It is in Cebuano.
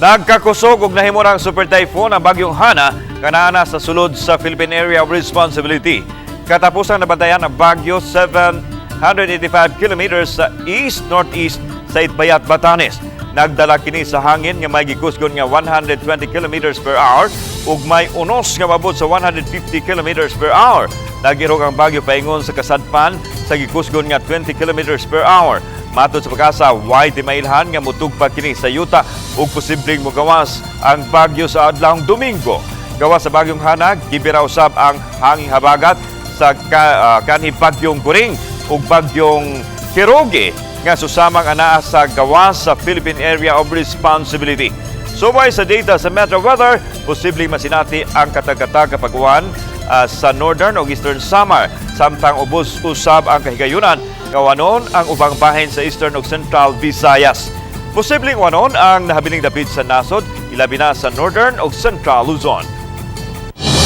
Nagkakusog og nahimo ang super typhoon ang bagyong Hana kanana sa sulod sa Philippine Area of Responsibility. Katapusang nabantayan ang bagyo 785 kilometers sa east-northeast sa Itbayat, Batanes. Nagdala kini sa hangin nga may gikusgon nga 120 kilometers per hour ug may unos nga moabot sa 150 kilometers per hour. Nag-irog ang bagyo paingon sa kasadpan sa gikusgon nga 20 kilometers per hour. Matod sa PAGASA, way timailhan nga mutugpa kini sa yuta ug posibleng mogawas ang bagyo sa adlawng Domingo. Gawas sa bagyong Hana, gibira usab ang hanging habagat sa kanhi bagyong Goring ug bagyong Kiroge nga susamang anaa sa gawas sa Philippine Area of Responsibility. Subay sa data sa Metro Weather, posibleng masinati ang katag-katag nga pag-uwan sa northern o eastern Samar, samtang ubos usab ang kahigayunan nga uwanon ang ubang bahin sa eastern ug central Visayas. Posibleng uwanon ang nahabiling dapit sa nasod, ilabi na sa northern ug central Luzon.